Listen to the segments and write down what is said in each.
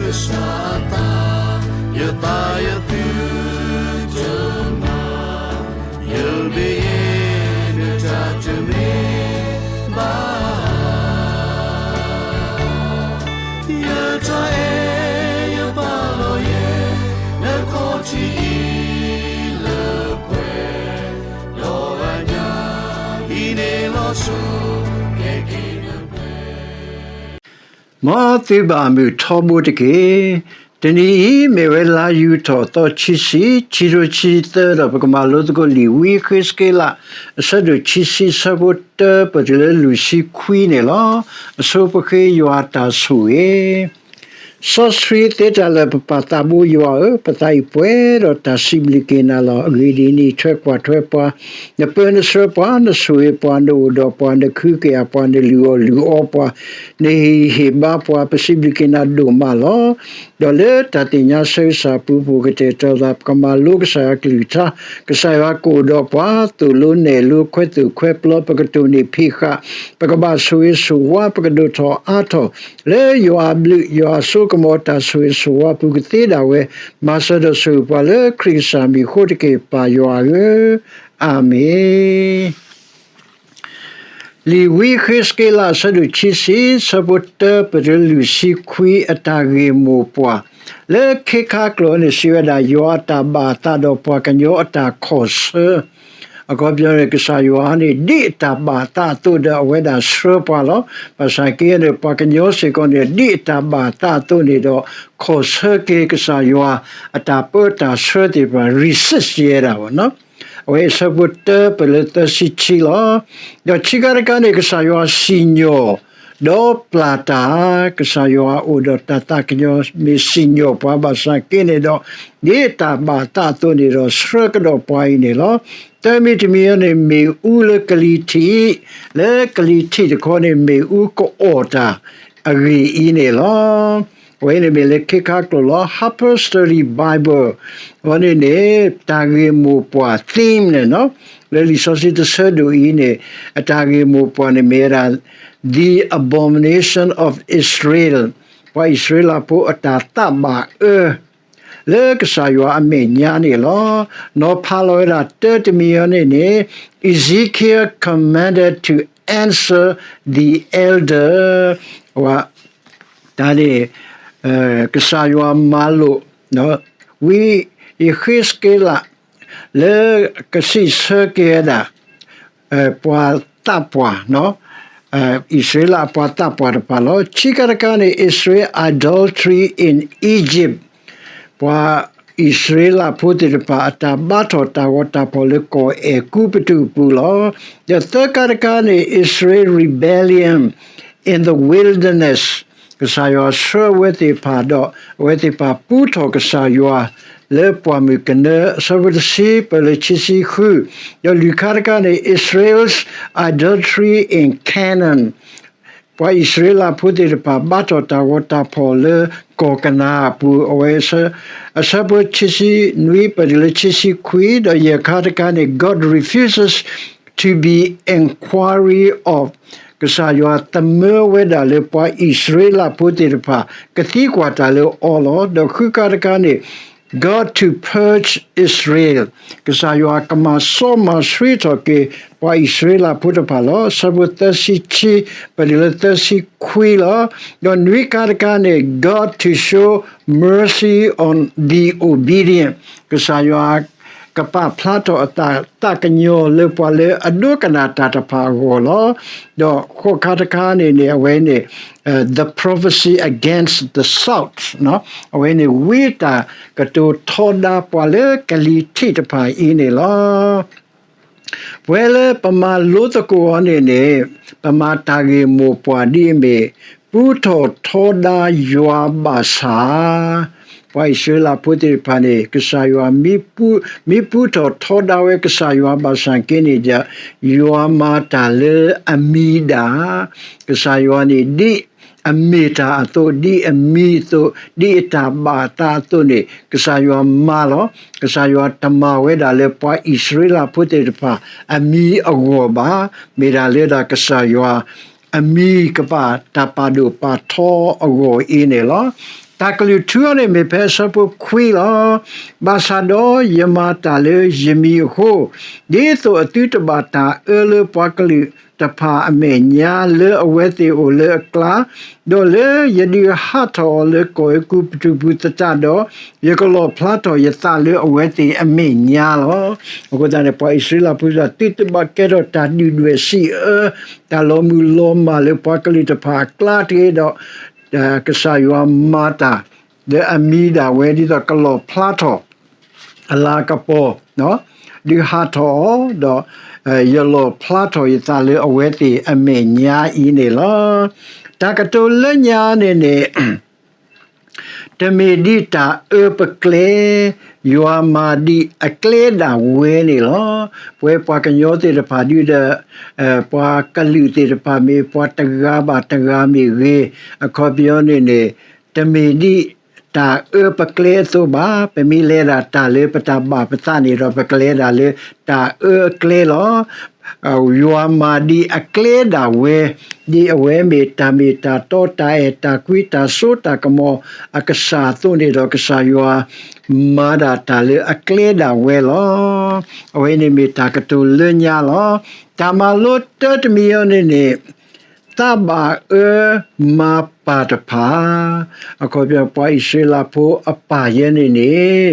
ကစၢ်အသး, ယသးယသုတမၤ, ယမ့ၢ်ယဲ နတၢ်တမ့ၢ်ဘၣ်. ယတၢ်အဲၣ်ယပာ်လီၤယဲ နခီၣ်ထံးအံၤလၢပှဲၤ, ဒီးအညၣ်အံၤန့ၣ်လီၤဆီ ကဲက့ၤနပှဲၤ မ်သုဘၣ်မုာ်ထီဘိတက့ၢ်. တနံၤအံၤ မ့ၢ်ဝဲလါယူၤထီၣ်သီခံဆံ, ခံထိခံဆံသၢ ဒီးပကမၤလိသကိးလံာ်ဝံဃ့စက့လး အဆၢဒိၣ်ခံဆံ ဆၢဖိတၢ ပတုၤလၢလွံၢ်ဆံခွံန့ၣ်လီၤ. အဆိပဃ့ယွၤအတၢ်ဆိၣ်ဂ့ၤ စီဆှံသ့တၢ်လၢာ် ပပၢ်သးဘိယွၤဧၢ, ပသးအံၤပှဲၤဒီးတၢ်စံးဘျုးက့ၤနၤလီၤ. အဂ့ၢ်ဒ်အံၤ, နထွဲကွၢ်ထွဲပှၤ, နပၢနဆှၢပှၤ, နဆိၣ်ဂ့ၤပှၤ, နအိၣ်ဒီးပှၤ, နခုကယာ်ပှၤ, နလုၢ်အီၣ်လုၢ်အီပှၤ, နဟ့ၣ်ဂံၢ်ဟ့ၣ်ဘါပှၤ, ပစံးဘျုးက့ၤနၤဒိၣ်မးလီၤ. ဒီးလၢတၢ်သ့ၣ်ညါဆၢကစၢ်အပူၤ ပကတဲာ်ကတီၤသး, ပကမၤလိကစၢ်ယွၤအကလုၢ်ကထါ, ကစၢ်ယွၤကအိၣ်ဒီးပှၤ, သိၣ်လိနဲၣ်လိ ခွဲးသိၣ်ခွဲးပျီ, ပကတိၢ်န့ၢ်ဖံးဃာ်, ပကဘၣ်ဆိၣ်ဂ့ၤဆိၣ်ဝါ, ပကဒိၣ်ထီၣ်အါထီၣ် လၢယွၤအဘျုး ယွၤအစိကမီၤ တၢ်ဆိၣ်ဂ့ၤဆိၣ်ဝါအပူၤ ကသ့ဒၣ်ဝဲ, မၤစၢၤဒီးဆိၣ်ဂ့ၤပှၤလၢခရံာ်ကစၢ်မံၤအဃိတက့ၢ်, ပၢ်ယွၤဧၢ, အၤမ့ၣ်. လံာ်ဝံဃ့စက့လး အဆၢဒိၣ်ခံဆံ ဆၢဖိတၢ ပတုၤလၢလွံၢ်ဆံခွံ အတၢ်ဂ့ၢ်မိၢ်ပှၢ်, လၢခ့ခါကျိာ်န့ၣ် စံးဝဲဒၣ် ယွၤအတၢ်ဘၣ်အသးဒီးပှၤကညီအတၢ်ခီၣ်ဆၢ အခီပညီန့ၣ် ကစၢ်ယွၤန့ၣ် ဒ်အတၢ်ဘၣ်အသးအသိးဒီး အဝဲဒၣ်ဆှၢပှၤလီၤ. ဘၣ်ဆၣ်က့န့ၣ် ပှၤကညီစ့ၢ်ကီးန့ၣ် ဒ်အတၢ်ဘၣ်အသးအသိးန့ၣ်ဒီး ခီၣ်ဆၢက့ၤကစၢ်ယွၤ အတၢ်ပၢတၢ်ဆှၢသ့ၣ်တဖၣ် resist ယဲဒၣ်ဘၣ်နီၤ. အဝဲအဆၢဖိတၢ ပတုၤလၢသၢဆံခံလီၤ. ဒီးခံခါတခါန့ၣ် ကစၢ်ယွၤစံၣ်ညီၣ် ဒီးပျၢ်တၢ်, ကစၢ်ယွၤအိၣ်ဒီးတၢ်သးကညီၤ မ့ၢ်စံၣ်ညီၣ်ပှၤဘၣ်ဆၣ်က့န့ၣ်ဒီး ဒ်တၢ်ဘၣ်သးအသိးန့ၣ်ဒီး ဆှၢကဒီးပှၤအံၤန့ၣ်လီၤ. တၢ်မံၤတမံၤအံၤန့ၣ် မ့ၣ်အူလၢကလံၤထံး, လၢကလံၤထံးတခီန့ၣ် မ့ၣ်အူကအီၣ်တၢ်အဂ့ၢ်အံၤန့ၣ်လီၤ. အဝဲန့ၣ်မ့ၢ်လၢခ့ခါကျိာ်လီၤ. Harper Study Bible အဝဲန့ၣ်န့ၣ် တၢ်ဂ့ၢ်မိၢ်ပှၢ် theme န့ၣ်နီၤ, လၢလံာ်စီဆှံတဆၢဒိၣ်အံၤန့ၣ် အတၢ်ဂ့ၢ်မိၢ်ပှၢ်န့ၣ်မ့ၢ်ဝဲဒၣ် The Abomination of Israel, ပှၤအံၣ်စရ့လးဖိအတၢ်သးဘၣ်အၢ လၢကစၢ်ယွၤအမဲာ်ညါန့ၣ်လီၤ. နီၤဖးလီၤဝဲဒၣ်တၢ်တမံၤအံၤန့ၣ်န့ၣ် Ezekiel commanded to answer the elder, ဝဲ တၢ်န့ၣ် ကစၢ်ယွၤမၤလိာ် ဝံယဃ့စက့လး လၢကစံးဆၢက့ၤဝဲဒၣ် ပှၤသးပှၢ် အံၣ်စရ့လးအပှၤသးပှၢ်တဖၣ်လီၤ. ခံခါတခါန့ၣ် Israel idolatry in Egypt, ပှၤအံၣ်စရ့လးဖိသ့ၣ်တဖၣ် အတၢ်ဘါထီၣ်တၢ်ဂီၤတၢ်ဖီၣ်လၢကီၢ်အဲၤကူပတူးအပူၤလီၤ. ဒီးသၢခါတခါန့ၣ် Israel rebellion in the wilderness, ကစၢ်ယွၤဆှၢအဝဲသ့ၣ်တဖၣ်ဒီး အဝဲသ့ၣ်တဖၣ်ပူထီၣ်ကစၢ်ယွၤ လၢပှၢ်မုၢ်ကနၢ အဆၢဖိတဆံ ပတုၤလၢခံဆံဃု, ဒီးလွံၢ်ခါတခါန့ၣ် Israel's idolatry in Canaan, ပှၤအံၣ်စရ့လးဖိသ့ၣ်တဖၣ် ဘါထီၣ်တၢ်ဂီၤတၢ်ဖီၣ်လၢကီၢ်ကနၤအပူၤ, အဝဲ အဆၢဖိခံဆံနွံ ပတုၤလၢခံဆံခွံ, ဒီးယဲၢ်ခါတခါန့ၣ် God refuses to be inquiry of, ကစၢ်ယွၤသမၢဝဲဒၣ်လၢပှၤအံၣ်စရ့လးဖိသ့ၣ်တဖၣ် ကသံကွၢ်တၢ်လၢအီၤလီၤ. ဒီးဃုခါတခါန့ၣ် God to purge Israel, ကစၢ်ယွၤကမၤစီမၤဆှံထီၣ်က့ၤ ပှၤအံၣ်စရ့လးဖိတဖၣ်လီၤ. အဆၢဖိသၢဆံခံ ပတုၤလၢသၢဆံခွံလီၤ. ဒီးနွံခါတခါန့ၣ် God to show mercy on the obedient, ကစၢ်ယွၤကပာ်ဖျါထီၣ်အတၢ်သးကညီၤလၢပှၤလၢအဒိကနၣ်တၢ်တဖၣ်အဂီၢ်လီၤ. ဒီးဃိးခါတခါန့ၣ်န့ၣ် အဝဲန့ၣ် the prophecy against the south, အဝဲန့ၣ် ဝံတၢ်ကတိၤထီဒါပှၤလၢကလံၤထံးတဖၣ်အံၤန့ၣ်လီၤ. ပဝဲလၢပမၤလိသကိးအီၤန့ၣ်န့ၣ် ပမၤတၢ်ဂ့ၢ်မိၢ်ပှၢ်ဒ်အမ့ၢ် ပူထီၣ်ထီဒါယွၤဘၣ်ဆၣ်, ပှၤအံၣ်စရ့လးဖိသ့ၣ်တဖၣ်န့ၣ် ကစၢ်ယွၤ မ့ၢ်ပူထီၣ်ထီဒါဝဲကစၢ်ယွၤဘၣ်ဆၣ်က့န့ၣ်ဒီး ယွၤမၤတၢ်လၢအမံၤဒၣ်, ကစၢ်ယွၤန့ၣ် ဒ်အမ့ၢ်တၢ်အသိး, ဒ်အမံၤအသိး, ဒ်အတၢ်ဘၣ်အသးအသိးန့ၣ် ကစၢ်ယွၤမၤလီၤ. ကစၢ်ယွၤတမၤဝဲဒၣ်လၢပှၤအံၣ်စရ့လးဖိသ့ၣ်တဖၣ်အမံၤအဂီၢ်ဘၣ်. မ့ၢ်ဒၣ်လၢဒၣ်ကစၢ်ယွၤ အမံၤကဘၣ်တၢ်ပာ်ဒိၣ်ပာ်ထီအဂီၢ်အံၤန့ၣ်လီၤ. တၢ်ကလုၢ်ထူအီၤန့ၣ်မ့ၢ်ဖဲအဆၢဖိခွံလီၤ. ဘၣ်ဆၣ်ဒီးယမၤတၢ်လၢယမံၤအဃိ, ဒ်သိးအသုတဘၣ်တၢ်အၢလၢပှၤကလုာ်တဖၣ်အမဲာ်ညါလၢအဝဲသ့ၣ်အိၣ်လၢအကျါ, ဒီးလၢယဒုးဟးထီၣ်အီၤလၢကီၢ်အဲၤကူပတူးပူၤသတးဒီး, ယကလီၣ်ဖျါထီၣ်ယသးလၢအဝဲသ့ၣ်အမဲာ်ညါလီၤ. အဃိသတးန့ၣ် ပှၤအံၣ်စရ့လးဖိသ့ၣ် သုတဘၣ်ကဲထီၣ်တၢ်ဒုၣ်ဒွဲၣ်စံးအၢ, တၢ်လီၤမုၢ်လီၤမၢ်လၢပှၤကလုာ်တဖၣ်အကျါတဂ့ၤဒီး, ကစၢ်ယွၤမၤတၢ်လၢအမံၤဒၣ်ဝဲ ဒ်သိးကလီၣ်ဖျါထီၣ် အလၤကပီၤ, ဒုးဟးထီၣ်အီၤ, ဒီး ယလီၣ်ဖျါထီၣ်ယသးလၢအဝဲသ့ၣ်အမဲာ်ညါအံၤန့ၣ်လီၤ. တၢ်ကတိၤလၢညါန့ၣ်န့ၣ် တမ့ၢ်ဒ်တၢ်အၢပကျဲ, ယွၤမၤဒ်အကျဲဒၣ်ဝဲန့ၣ်လီၤ. ပဝဲပှၤကညီသ့ၣ်တဖၣ်ဒုဒီး ပှၤကလုာ်သ့ၣ်တဖၣ်မ့ၢ် ပှၤတဂၤဘၣ်တဂၤမ့ၢ်ဂ့ၤ, အခီပညီန့ၣ်န့ၣ် တမ့ၢ်ဒ်တၢ်အၢပကျဲအသိးဘၣ်. ပမ့ၢ်လဲၤဒၣ်တၢ်လၢပတၢ်ဘၣ်ပသးန့ၣ်ဒီး ပကလဲၤဒၣ်လၢတၢ်အၢအကျဲလီၤ. ယွၤမၤဒ်အကျဲဒၣ်ဝဲ, ဒ်အဝဲမ့ၢ်တၢ်မ့ၢ်တၢ်တီ တၢ်အဲၣ်တၢ်ကွံ တၢ်စိတၢ်ကမီၤအကစၢ်အသိးန့ၣ်ဒီး ကစၢ်ယွၤမၤဒၣ်တၢ်လၢအကျဲဒၣ်ဝဲလီၤ. အဝဲန့ၣ်မ့ၢ်တၢ်ကတိၤလၢညါလီၤ. တၢ်မၤလိတၢတမံၤအံၤန့ၣ်န့ၣ် သးဘၣ်အၢမၤပၢ်တဖၣ်, အခီပညီပှၤအံၣ်စရ့လးဖိအပၢ်ယဲန့ၣ်န့ၣ်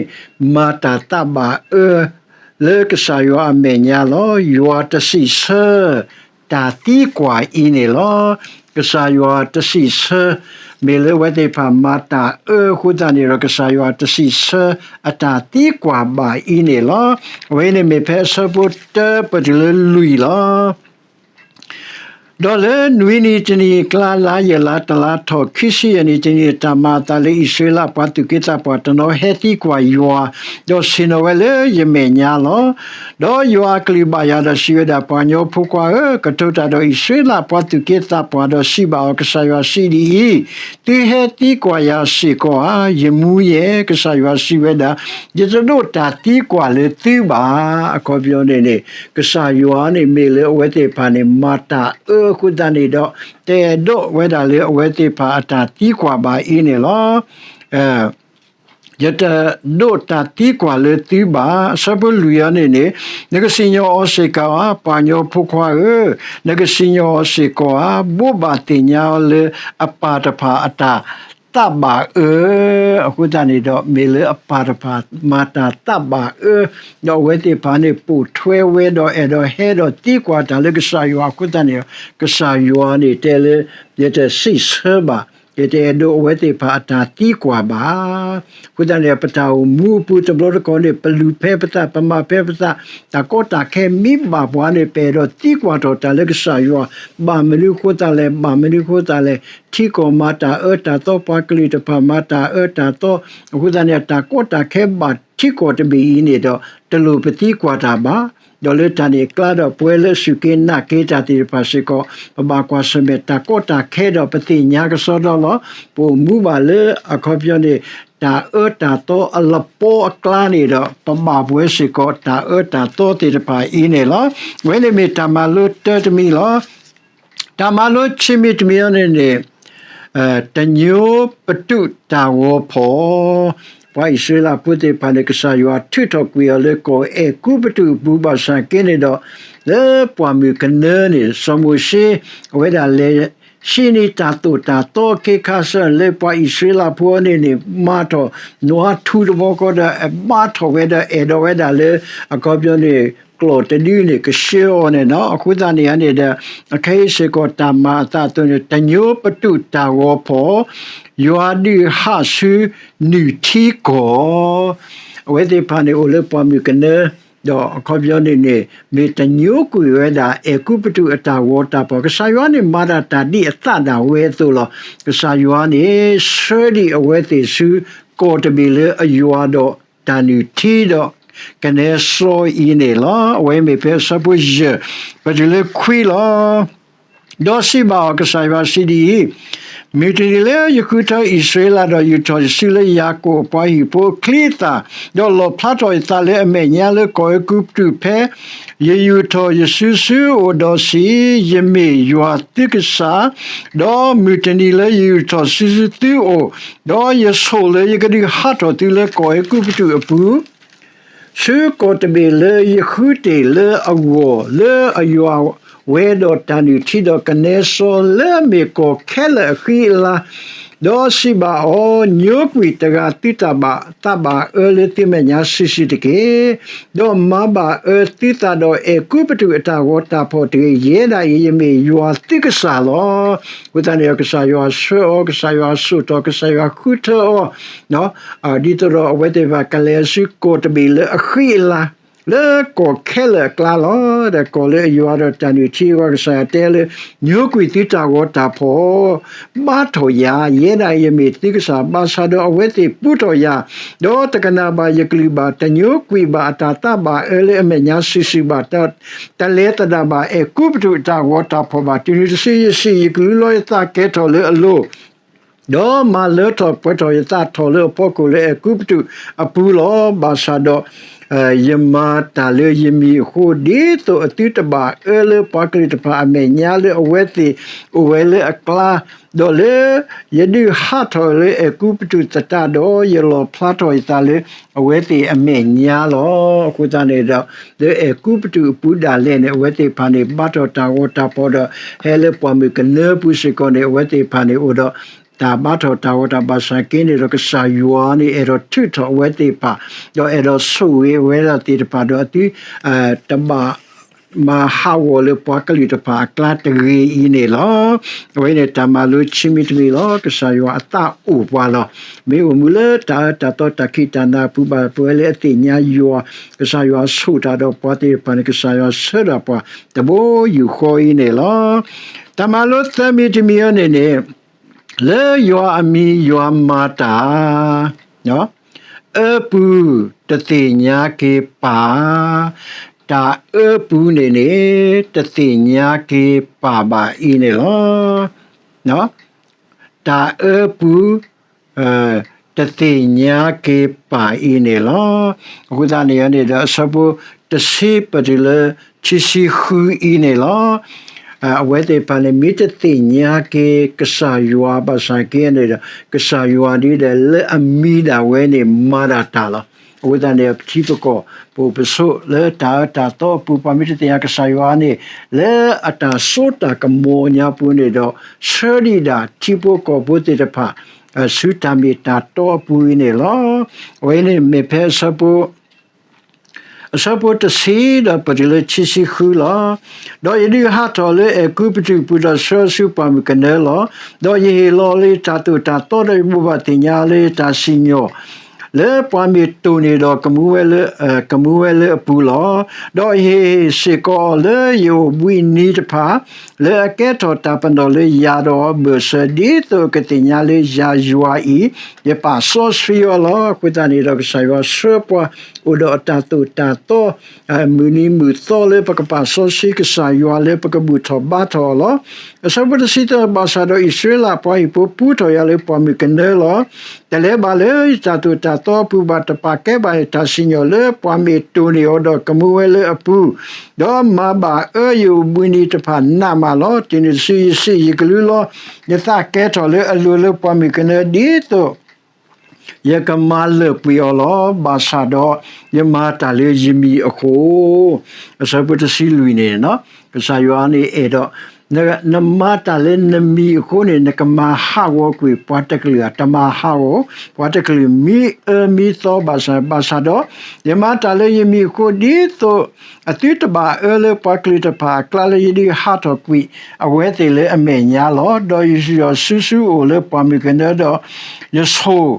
မၤတၢ်သးဘၣ်အၢ လၢကစၢ်ယွၤအမဲာ်ညါလီၤ. ယွၤတစံးဆၢ တၢ်သံကွၢ်အံၤန့ၣ်လီၤ. ကစၢ်ယွၤတစံးဆၢ မ့ၢ်လၢအဝဲသ့ၣ်တဖၣ်မၤတၢ်အၢအဃိသတးန့ၣ်ဒီး ကစၢ်ယွၤတစံးဆၢအတၢ်သံကွၢ်ဘၣ်အံၤန့ၣ်လီၤ. အဝဲန့ၣ်မ့ၢ်ဖဲအဆၢဖိတၢပတုၤလၢလွံၢ်လီၤ. ဒီးလၢနွံနံၤတနံၤအကျါ လါယဲၢ်လါတလါထီၣ်ခံဆံယဲၢ်နံၤတနံၤန့ၣ် တၢ်မၤအသးလၢအံၣ်စရ့လးပှၤသူၣ်က့သးပှၢ်တနီၤဟဲသံကွၢ်ယွၤ, ဒီးဆ့ၣ်နီၤဝဲလၢယမဲာ်ညါလီၤ. ဒီးယွၤအကလုၢ်ဘၣ်ယၤဒီးစံးဝဲဒၣ်, ပှၤကညီဖိခွါဧၢ, ကတိၤတၢ်ဒီးအံၣ်စရ့လးပှၤသူၣ်က့သးပှၢ်ဒီးစံးဘၣ်အီၤ, ကစၢ်ယွၤစံးဒ်အံၤ, သုဟဲသံကွၢ်ယၤစ့ၢ်ကီးဧါ. ယမူယဲၢ်, ကစၢ်ယွၤစံးဝဲဒၣ်, ယတဒိးတၢ်သံကွၢ်လၢသုဘၣ်. အခီပညီန့ၣ်န့ၣ် ကစၢ်ယွၤန့ၣ်မ့ၢ်လၢအဝဲသ့ၣ်တဖၣ်န့ၣ် မၤတၢ်အၢအဃိသတးန့ၣ်ဒီး တအဲၣ်ဒိးဝဲဒၣ်လၢအဝဲသ့ၣ်တဖၣ်အတၢ်သံကွၢ်ဘၣ်အံၤန့ၣ်လီၤ. ယတဒိးတၢ်သံကွၢ်လၢသုဘၣ်. အဆၢဖိလွံၢ်အံၤန့ၣ်န့ၣ်, နကစံၣ်ညီၣ်အီၤစ့ၢ်ကီးဧါ, ပှၤကညီဖိခွါဧၢ, နကစံၣ်ညီၣ်အီၤစ့ၢ်ကီးဧါ, ဘိးဘၣ်သ့ၣ်ညါအီၤလၢအပၢ်တဖၣ်အတၢ်သးဘၣ်အၢ အဃိသတးန့ၣ်ဒီး မ့ၢ်လၢအပၢ်တဖၣ်မၤတၢ်သးဘၣ်အၢ, ဒီးအဝဲသ့ၣ်တဖၣ်န့ၣ် ပိာ်ထွဲဝဲဒီးအဲၣ်ဒိးဟဲဒီးသံကွၢ်တၢ်လၢကစၢ်ယွၤအဃိသတးန့ၣ်ဒီး ကစၢ်ယွၤန့ၣ်တဲလၢ ယတစံးဆၢဘၣ်, ယတအဲၣ်ဒိးအဝဲသ့ၣ်တဖၣ်အတၢ်သံကွၢ်ဘၣ်. အဃိသတးန့ၣ် ပတၢ်အိၣ်မူအပူၤတဘျီတခီၣ်န့ၣ် ပလူၤဖဲပသး, ပမၤဖဲပသး, တၢ်ကီတၢ်ခဲမ့ၢ်ဘၣ်ပှၤန့ၣ် ပအဲၣ်ဒိးသံကွၢ်ထီၣ်တၢ်လၢကစၢ်ယွၤ, ဘၣ်မနုၤဃိသတးလဲၣ်, ဘၣ်မနုၤဃိသတးလဲၣ်, ထံကီၢ်မၤတၢ်အၢတၢ်သီ, ပှၤကလုာ်တဖၣ်မၤတၢ်အၢတၢ်သီ, အဃိသတးန့ၣ် တၢ်ကီတၢ်ခဲဘၣ်ထံကီၢ်တဘ့ၣ်အံၤန့ၣ်ဒီး တလိၣ်ပသံကွၢ်တၢ်ဘၣ်. ဒီးလၢတၢ်န့ၣ်အကျါဒီး ပဝဲလၢအစူၢ်က့ၤနာ်က့ၤတၢ်သ့ၣ်တဖၣ်စ့ၢ်ကီး ပဘၣ်ကွၢ်ဆၢၣ်မဲာ်တၢ်ကီတၢ်ခဲဒီး ပသ့ၣ်ညါကစီဒီလီၤ. ပအိၣ်မူဘၣ်လၢအခီပညီန့ၣ် တၢ်အၢတၢ်သီအလပီအကျါန့ၣ်ဒီး ပဘၣ်ပဝဲစ့ၢ်ကီးတၢ်အၢတၢ်သီသ့ၣ်တဖၣ်အံၤန့ၣ်လီၤ. အဝဲန့ၣ်မ့ၢ်တၢ်မၤလိတၢတမံၤလီၤ. တၢ်မၤလိခံမံၤတမံၤအံၤန့ၣ်န့ၣ် တညိပတူးတၢ်ဂီၤဖီၣ်, ပှၤအံၣ်စရ့လးဖိသ့ၣ်တဖၣ်န့ၣ် ကစၢ်ယွၤထုးထီၣ်ကွံာ်အီၤလၢကီၢ်အဲၤကူပတူးအပူၤ ဘၣ်ဆၣ်က့န့ၣ်ဒီး လၢပှၢ်မုၢ်ကနၢန့ၣ် စီၤမိၤၡ့ အဝဲဒၣ်လဲၤဟံးန့ၢ်တၢ်သိၣ်တၢ်သီအခ့ခါဆၢ လၢပှၤအံၣ်စရ့လးဖိအံၤန့ၣ်န့ၣ် မၤထီၣ်နွားထူတဘီဃီဒီး ဘါထီၣ်ဝဲဒီးအဲၣ်ဒိးဝဲဒၣ်လၢ အခီပညီန့ၣ် ကျီၢ်တဒုန့ၣ် ကဆှၢအီၤန့ၣ်လီၤ. အဃိသတးန့ၣ်န့ၣ်ဒီး အခဲအံၤစ့ၢ်ကီးတၢ်မၤအသးအသိးန့ၣ် တညိပတူးတၢ်ဂီၤဖီၣ်, ယွၤဒုးဟးဆူနုၢ်ထံကီၢ်, အဝဲသ့ၣ်တဖၣ်န့ၣ် အိၣ်လၢပှၢ်မုၢ်ကနၢ, ဒီးအခီပညီန့ၣ်န့ၣ် မ့ၢ်တညိကွံာ်ဝဲဒၣ် အဲၤကူပတူးအတၢ်ဂီၤတၢ်ဖီၣ်, ကစၢ်ယွၤန့ၣ်မၤဒၣ်တၢ်ဒ်အသးဒၣ်ဝဲအသိးလီၤ. ကစၢ်ယွၤန့ၣ် ဆှၢဒံးအဝဲသ့ၣ်ဆူ ကီၢ်တဘ့ၣ်လၢအယွၤဒီးတၢ်နုၢ်ထံဒီး ကနဲစီအံၤန့ၣ်လီၤ. အဝဲမ့ၢ်ဖဲအဆၢဖိယဲၢ် ပတုၤလၢခွံလီၤ. ဒီးစံးဘၣ်အီၤ, ကစၢ်ယွၤစံးဒ်အံၤ, မုၢ်တနံၤလၢယဃုထၢအံၣ်စရ့လးဒီးယူာ်ထီၣ်ယစုလၢယၤကိာ်အပှၤဟံၣ်ဖိအချံအသၣ်, ဒီးလီၣ်ဖျါထီၣ်ယသးလၢအမဲာ်ညါလၢကီၢ်အဲၤကူပတူာ်ဖဲ ယယူာ်ထီၣ်ယစုဆူအအိၣ်ဒီးစံး, ယမ့ၢ်ယွၤသုကစၢ်, ဒီးမုၢ်တနံၤလၢယယူာ်ထီၣ်စုဆူသုအိၣ်, ဒီးယဆိၣ်လၢယကဒုးဟးထီၣ်သုလၢကီၢ်အဲၤကူပတူာ်အပူၤ ဆူကီၢ်တဘ့ၣ်လၢယဃုတ့ၢ်လၢအဂီၢ်, လၢအယွၤဝဲဒီးတၢ်နုၢ်ထံဒီးကနဲစီလၢအမ့ၢ်ကီၢ်ခဲလၢာ်အဃံအလၤ, ဒီးစံးဘၣ်အီၤ, ညိကွံာ်တဂၤသုတၢ်ဘၣ်သးဘၣ်အၢလၢသုမဲာ်ညါစုာ်စုာ်တက့ၢ်. ဒီးမၤဘၣ်အၢသုသးဒီးအဲၤကူပတူာ်အတၢ်ဂီၤတၢ်ဖီၣ်တဂ့ၤ, ယဲဒၣ်အံၤယမ့ၢ်ယွၤသုကစၢ်လီၤ. အဃိသတးန့ၣ်ဒီး ကစၢ်ယွၤဆှၢအီၤ, ကစၢ်ယွၤဆိၣ်ထီၣ်, ကစၢ်ယွၤဃုထၢအီၤ ဒ်သိးဒီးအဝဲသ့ၣ်တဖၣ်ကလဲၤဆူကီၢ်တဘ့ၣ်လၢအဃံအလၤ, လၢကီၢ်ခဲလၢာ်အကျါလီၤ. ဒီးကီၢ်လၢအယွၤဒီးတၢ်နုၢ်ထံအဂီၢ် ကစၢ်ယွၤတဲလၢ ညိကွံာ်သုတၢ်ဂီၤတၢ်ဖီၣ်, ဘါထီၣ်ယၤ, ယဲဒၣ်အံၤယမ့ၢ်သုကစၢ်, ဘၣ်ဆၣ်ဒီးအဝဲသ့ၣ်ပူထီၣ်ယၤ, ဒီးတကနၣ်ဘၣ်ယကလုၢ်ဘၣ်, တညိကွံာ်ဘၣ်အတၢ်သးဘၣ်အၢလၢအမဲာ်ညါစုာ်စုာ်ဘၣ်, တလဲၤသဒၣ်ဘၣ်အဲၤကူပတူာ်အတၢ်ဂီၤတၢ်ဖီၣ်ဘၣ်. တုၤနုၤတစုယစံး, ယကလူလီၤယသးကဲထီၣ်လၢအလိၤ ဒီးမၤလၢထီၣ်ပှဲၤထီၣ်ယသးထီၣ်လၢအဖီခိၣ်လၢအဲၤကူပတူာ်အပူၤလီၤ. ဘၣ်ဆၣ်ဒီး ယမၤတၢ်လၢယမံၤအဃိ, ဒ်သိးအသုတဘၣ်အၢလၢပှၤကလုာ်တဖၣ်အမဲာ်ညါလၢအဝဲသ့ၣ်အိၣ်ဝဲလၢအကျါ, ဒီးလၢယဒုးဟးထီၣ်လၢအဲၤကူပတူာ်သတးဒီး, ယလီၣ်ဖျါထီၣ်ယသးလၢအဝဲသ့ၣ်အမဲာ်ညါလီၤ. အဃိသတးန့ၣ်ဒီး လၢအဲၤကူပတူာ်အပူၤဒၣ်လဲာ်န့ၣ် အဝဲသ့ၣ်တဖၣ်န့ၣ် ဘါထီၣ်တၢ်ဂီၤတၢ်ဖီၣ်ဒီး ဟဲလၢပှၢ်မုၢ်ကနၢပူၤစ့ၢ်ကီးန့ၣ် အဝဲသ့ၣ်တဖၣ်န့ၣ်အိၣ်ဒီး တၢ်ဘါထီၣ်တၢ်ဂီၤတၢ်ဖီၣ်ဘၣ်ဆၣ်က့န့ၣ်ဒီး ကစၢ်ယွၤန့ၣ် အဲၣ်ဒိးထုးထီၣ်အဝဲသ့ၣ်တဖၣ်, ဒီးအဲၣ်ဒိးဆိၣ်ဂ့ၤအဝဲဒၣ်သ့ၣ်တဖၣ်ဒီး အသု တဘၣ်မၤဟးဂီၤလၢပှၤကလုာ်တဖၣ်အကျါတဂ့ၤအံၤန့ၣ်လီၤ. အဝဲန့ၣ် တၢ်မၤလိခံမံၤတမံၤလီၤ. ကစၢ်ယွၤအသးအိၣ်ပှၤလီၤ. မ့ၢ်အိၣ်မူလၢတၢ်အၢတၢ်သီတၢ်ခံးတၢ်နၤအပူၤဘၣ် ပဝဲလၢအသ့ၣ်ညါယွၤ, ကစၢ်ယွၤဆိၣ်တၢ်ဒီးပှၤသ့ၣ်တဖၣ်န့ၣ် ကစၢ်ယွၤဆှၢဒၣ်ပှၤ တဘိယူၢ်ဃီအံၤန့ၣ်လီၤ. တၢ်မၤလိသၢမံၤတမံၤအံၤန့ၣ်န့ၣ် လၢယွၤအမံၤယွၤမၤတၢ် အၢပူၤတသ့ၣ်ညါက့ၤပၢ်, တၢ်အၢပူၤန့ၣ်န့ၣ် တသ့ၣ်ညါက့ၤပၢ်ဘၣ်အံၤန့ၣ်လီၤ. တၢ်အၢပူၤ တသ့ၣ်ညါက့ၤပၢ်အံၤန့ၣ်လီၤ. အဃိသတးန့ၣ်န့ၣ်ဒီး အဆၢဖိတဆံပတုၤလၢ ခံဆံဃုအံၤန့ၣ်လီၤ. အဝဲသ့ၣ်တဖၣ်န့ၣ် မ့ၢ်တသ့ၣ်ညါက့ၤကစၢ်ယွၤဘၣ်ဆၣ်က့န့ၣ်ဒီး ကစၢ်ယွၤဒ်ဒီးလၢအမံၤဒၣ်ဝဲန့ၣ် မၤဒၣ်တၢ်လီၤ. အဃိသတးန့ၣ် ပထံပကီၢ် ပအိၣ်ပဆိးလၢတၢ်အၢတၢ်သီအပူၤ ပှၤမ့ၢ်တသ့ၣ်ညါကစၢ်ယွၤန့ၣ် လၢအတၢ်စိတၢ်ကမီၤညါပူၤန့ၣ်ဒီး ဆှၢဒံးဒၣ်ထံဖိကီၢ်ဖိသ့ၣ်တဖၣ် ဆူတၢ်မ့ၢ်တၢ်တီအပူၤအံၤန့ၣ်လီၤ. အဝဲန့ၣ်မ့ၢ်ဖဲအဆၢဖိ အဆၢဖိတဆံဒီးပတုၤလၢခံဆံဃုလီၤ. ဒီးယဒုးဟးထီၣ်လၢအဲၤကူပတူာ်ပူၤဒီးဆှၢဆူပှၢ်မုၢ်ကနၢလီၤ. ဒီးယဟ့ၣ်လီၤလၢယတၢ်သိၣ်တၢ်သီဒီးယဘိးဘၣ်သ့ၣ်ညါလၢယတၢ်စံၣ်ညီၣ် လၢပှၢ်မ့ၢ်တိၢ်န့ၢ်ဒီးကမူဝဲလၢ ကမူဝဲလၢအပူၤလီၤ. ဒီးယဟ့ၣ်စ့ၢ်ကီးအီၤလၢယအိၣ်ဘှံးနံၤတဖၣ် လၢအကဲထီၣ်တၢ်ပနီၣ်လၢယၤဒီးအီၤအဘၢၣ်စၢၤ ဒ်သိးကသ့ၣ်ညါလၢယၤယွၤအံၤ ယပာ်စီဆှံအီၤလီၤ. အဃိသတးန့ၣ်ဒီး ကစၢ်ယွၤဆှၢပှၤအိၣ်ဒီးအတၢ်သိၣ်တၢ်သီ မုၢ်နံၤမုၢ်သီလၢပကပာ်စီဆှံကစၢ်ယွၤလၢပကဘူၣ်ထီၣ်ဘါထီၣ်အီၤလီၤ. အဆၢဖိတဆံသၢ ဘၣ်ဆၣ်ဒီးအံၣ်စရ့လးပှၤဟံၣ်ဖိပူထီၣ်ယၤလၢပှၢ်မုၢ်ကနၢလီၤ. တလဲၤဘၣ်လၢယတၢ်သိၣ်တၢ်သီအပူၤဘၣ် တပာ်ကဲဘၣ်ယတၢ်စံၣ်ညီၣ်လၢပှၢ်မ့ၢ်တိၢ်န့ၢ်အီၤဒီးကမူဝဲလၢအပူၤ, ဒီးမၤဘၣ်အၢယအိၣ်ဘှံးနံၤတဖၣ်နးမးလီၤ. တုၤနုၤတစုယစံး ယကလူလီၤ ယသးကဲထီၣ်လၢအလိၤလၢပှၢ်မုၢ်ကနၢ ဒ်သိး ယကမၤလၢာ်ကွံာ်အီၤလီၤ. ဘၣ်ဆၣ်ဒီး ယမၤတၢ်လၢယမံၤအဃိ, အဆၢဖိတဆံလွံၢ်န့ၣ် ကစၢ်ယွၤန့ၣ်အဲၣ်ဒိး နမၤတၢ်လၢနမံၤအဃိန့ၣ် နကမၤဟးဂီၤကွံာ်ပှၤတကလုာ်ဧါ, တမၤဟးဂီၤ, ပှၤတကလုာ်မံအၢမံသီဘၣ်ဆၣ်, ဘၣ်ဆၣ်ဒီး ယမၤတၢ်လၢယမံၤအဃိ ဒ်သိး အသုတဘၣ်အၢလၢပှၤကလုာ်တဖၣ်အကျါလၢယဒုးဟးထီၣ်ကွံာ်အဝဲသ့ၣ်လၢအမဲာ်ညါလီၤ. ဒီးယယူာ်ထီၣ်စုဆူအအိၣ်လၢပှၢ်မုၢ်ကနၢဒီး ယဆိၣ်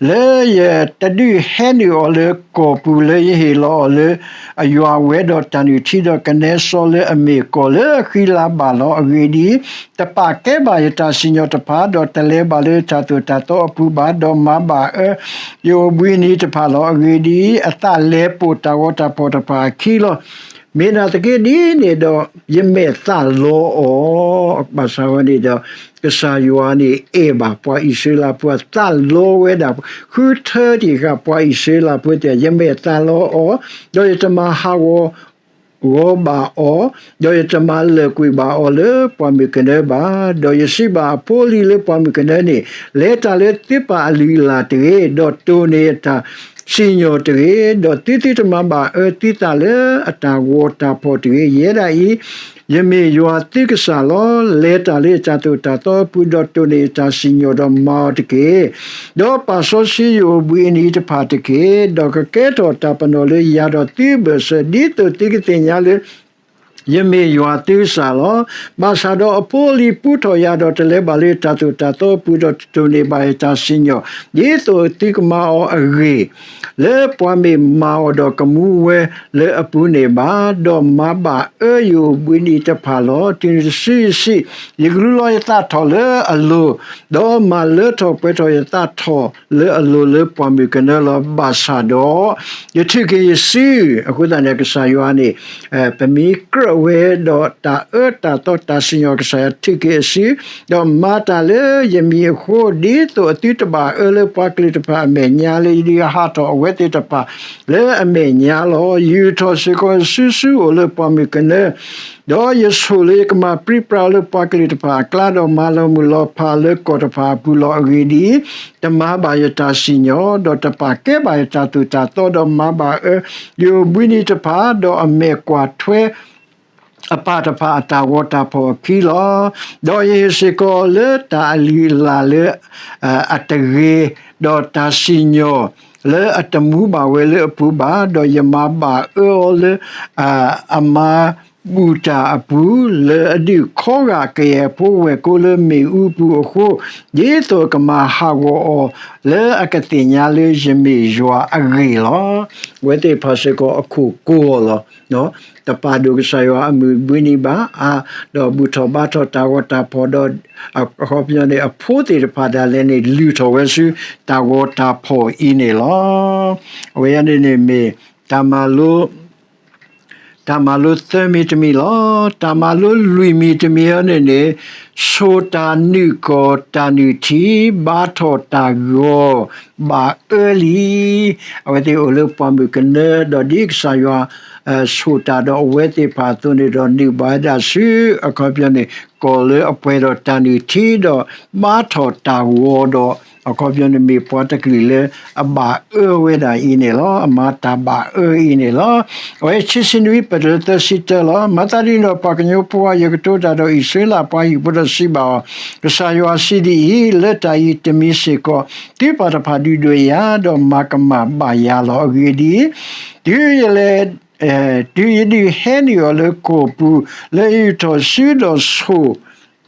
လၢယတဒုးဟဲနုာ်အီၤလၢကီၢ်ပူၤလၢယဟ့ၣ်လီၤအီၤလၢ အယွၤဝဲဒီးတၢ်နုၢ်ထံဒီးကနဲစီလၢအမ့ၢ်ကီၢ်လၢအဃံလၤဘၣ်လီၤ. အဂ့ၢ်ဒ်အံၤ, တပာ်ကဲဘၣ်ယတၢ်စံၣ်ညီၣ်တဖၣ်, ဒီးတလဲၤဘၣ်လၢယတၢ်သိၣ်တၢ်သီအပူၤဘၣ်, ဒီးမၤဘၣ်အၢ ယအိၣ်ဘှံးနံၤတဖၣ်လီၤ. အဂ့ၢ်ဒ်အံၤ, အသးလဲၤပိာ်တၢ်ဂီၤတၢ်ဖီၣ်တဖၣ်အခံလီၤ. မ့ၢ်နာ်သက့ဒ်န့ၣ်ဒီး ယမဲာ်သၣ်လီအီၤ, ဘၣ်ဆၣ်ဝဲန့ၣ်ဒီး ကစၢ်ယွၤန့ၣ်အဲၣ်ဘၣ်ပှၤအံၣ်စရ့လးဖိ သၣ်လီဝဲဒၣ် ဃုထၢတ့ၢ်ဃာ်ပှၤအံၣ်စရ့လးဖိတဖၣ်, ယမဲာ်သၣ်လီအီၤ, ဒီးယတမၤဟးဂီၤ ဂီၤဘၣ်အီၤ, ဒီးယတမၤလၢာ်ကွံာ်ဘၣ်အီၤလၢပှၢ်မုၢ်ကနၢဘၣ်. ဒီးယစံးဘၣ်အဖိအလံၤလၢပှၢ်မုၢ်ကနၢန့ၣ်, လဲၤတၢ်လၢသုပၢ်အလုၢ်အလၢ်တဂ့ၤ, ဒီးတိၢ်န့ၢ်အတၢ်စံၣ်ညီၣ်တဂ့ၤ, ဒီးသုသုတမၤဘၣ်အၢသုသးလၢအတၢ်ဂီၤတၢ်ဖီၣ်တဂ့ၤ. ယဲဒၣ်အံၤ ယမ့ၢ်ယွၤသုကစၢ်လီၤ. လဲၤတၢ်လၢယတၢ်သိၣ်တၢ်သီအပူၤ, ဒီးတိၢ်န့ၢ်ယတၢ်စံၣ်ညီၣ်ဒီးမၤအီၤတက့ၢ်. ဒီးပာ်စီဆှံယအိၣ်ဘှံးအနံၤတဖၣ်တက့ၢ်. ဒီးကကဲထီၣ်တၢ်ပနီၣ်လၢယၤဒီးသုအဘၢၣ်စၢၤ, ဒ်သိးသုကသ့ၣ်ညါလၢ ယမ့ၢ်ယွၤသုကစၢ်လီၤ. ဘၣ်ဆၣ်ဒီးအဖိအလံၤပူထီၣ်ယၤ, ဒီးတလဲၤဘၣ်လၢယတၢ်သိၣ်တၢ်သီအပူၤ, ဒီးတတိၢ်န့ၢ်ဘၣ်ယတၢ်စံၣ်ညီၣ်, ဒ်သိးသုကမၤအီၤအဂ့ၢ်, လၢပှၤမ့ၢ်မၤအီၤဒီးကမူဝဲလၢအပူၤန့ၣ်ဘၣ်, ဒီးမၤဘၣ်အၢယအိၣ်ဘှံးနံၤတဖၣ်လီၤ. တုၤနုၤတစုယဆံး, ယကလူလီၤယသးထီၣ်လၢအလိၤ, ဒီးမၤလၢထီၣ်ပှဲၤထီၣ်ယသးထီၣ်လၢအလိၤလၢပှၢ်မုၢ်ကနၢလီၤ. ဘၣ်ဆၣ်ဒီး ယထုးက့ၤယစု, အဃိသတးန့ၣ် ကစၢ်ယွၤန့ၣ် ပမ့ၢ်ကြၢးဝဲဒီးတၢ်အၢတၢ်သီတၢ်စံၣ်ညီၣ် ကစၢ်ယွၤထုးက့ၤအစု, ဒီးမၤတၢ်လၢယမံၤအဃိ, ဒ်သိးအသုတဘၣ်အၢလၢပှၤကလုာ်တဖၣ်အမဲာ်ညါ, လၢယဒုးဟးထီၣ်အဝဲသ့ၣ်တဖၣ်လၢအမဲာ်ညါလီၤ. ယယူာ်ထီၣ်စ့ၢ်ကီးယစုဆူအအိၣ်လၢပှၢ်မုၢ်ကနၢ, ဒီးယဆိၣ်လၢယကမၤပြံပြါလၢပှၤကလုာ်တဖၣ်အကျါ, ဒီးမၤလီၤမုၢ်လီၤဖးလၢကီၢ်တဖၣ်အပူၤလီၤ. အဂ့ၢ်ဒ်အံၤ, တမၤဘၣ်ယတၢ်စံၣ်ညီၣ်, ဒီးတပာ်ကဲဘၣ်ယတၢ်သိၣ်တၢ်သီ, ဒီးမၤဘၣ်အၢယအိၣ်ဘှံးနံၤတဖၣ်, ဒီးအမဲာ်ကွၢ်ထွဲ အပၢ်တဖၣ်အတၢ်ဂီၤတၢ်ဖီၣ်အခံလီၤ. ဒီးယဟ့ၣ်စ့ၢ်ကီးလၢတၢ်အလုၢ်အလၢ်လၢအတဂ့ၤ, ဒီးတၢ်စံၣ်ညီၣ်လၢအတမူဘၣ်ဝဲလၢအပူၤဘၣ်, ဒီးယမၤဘၣ်အၢအီၤလၢ အမၤဘူၣ်တၢ်အပူၤ, လၢအဒုးခီဂာ်ကယဲၢ်ဖိဝဲၢ်ကိလၢမ့ၣ်အူပူၤအဃိ, ဒ်သိးကမၤဟးဂီၤအီၤလၢအကသ့ၣ်ညါလၢယမ့ၢ်ယွၤအဂ့ၢ်လီၤ. အဝဲသ့ၣ်တဖၣ်စ့ၢ်ကီးအခိၣ်ကိးအီၤလီၤ. တပာ်ဒိၣ်ကစၢ်ယွၤအမုၢ်ဘှံးနံၤဘၣ်, ဒီးဘူၣ်ထီၣ်ဘါထီၣ်တၢ်ဂီၤတၢ်ဖီၣ်ဒီး အခီပညီန့ၣ် အဖိသ့ၣ်တဖၣ်ဒၣ်လဲာ်န့ၣ် လုၢ်ထီၣ်ဝဲဆူတၢ်ဂီၤတၢ်ဖီၣ်အံၤန့ၣ်လီၤ. အဝဲန့ၣ်န့ၣ်မ့ၢ် တၢ်မၤလိ တၢ်မၤလိသၢမံၤတမံၤလီၤ. တၢ်မၤလိလွံၢ်မံၤတမံၤအံၤန့ၣ်န့ၣ်, ဆိၣ်တၢ်နုာ်ကီၢ်တၢ်နုာ်ထံ, ဘါထီၣ်တၢ်ဂီၤ ဘၣ်အၢလံ. အဝဲသ့ၣ်အိၣ်လၢပှၢ်မုၢ်ကနၢ, ဒီးဒ်ကစၢ်ယွၤ ဆိၣ်တၢ်ဒီးအဝဲသ့ၣ်တဖၣ်အသိးန့ၣ်ဒီး နုာ်ဘၣ်ဝဲဒၣ်ဆူ အခီပညီန့ၣ် ကီၢ်လၢအပှဲၤဒီးတၢ်နုာ်ထံဒီး ဘါထီၣ်တၢ်ဂီၤဒီး အခီပညီန့ၣ်မ့ၢ်ပှၤတကလုာ်လၢအဘၣ်အၢဝဲဒၣ်အံၤန့ၣ်လီၤ. အမၤတၢ်ဘၣ်အၢအံၤန့ၣ်လီၤ. အဝဲဆံဆံနွံ ပတြၢၤသၢဆံတၢလီၤ. မၤသးဒ်န့ၣ်ဒီး ပှၤကညီဖိဧၢ, ယကတိၤတၢ်ဒီးအံၣ်စရ့လးပှၤဟံၣ်ဖိဒီးစံးဘၣ်အီၤ, ကစၢ်ယွၤစံးဒ်အံၤ, လၢတၢ်အံၤတမံၤစ့ၢ်ကီး သုပၢ်တဖၣ်ဒုးဒွဲၣ်ယၤ, ဒီးမၤကမၣ်ဘၣ်ယၤလီၤ. အဂ့ၢ်ဒ်အံၤ, တုၤယလဲၤ တုၤယဒုးဟဲနုာ်အီၤလၢကီၢ်ပူၤ, လၢယယူာ်ထီၣ်စုဒီးဆိၣ်,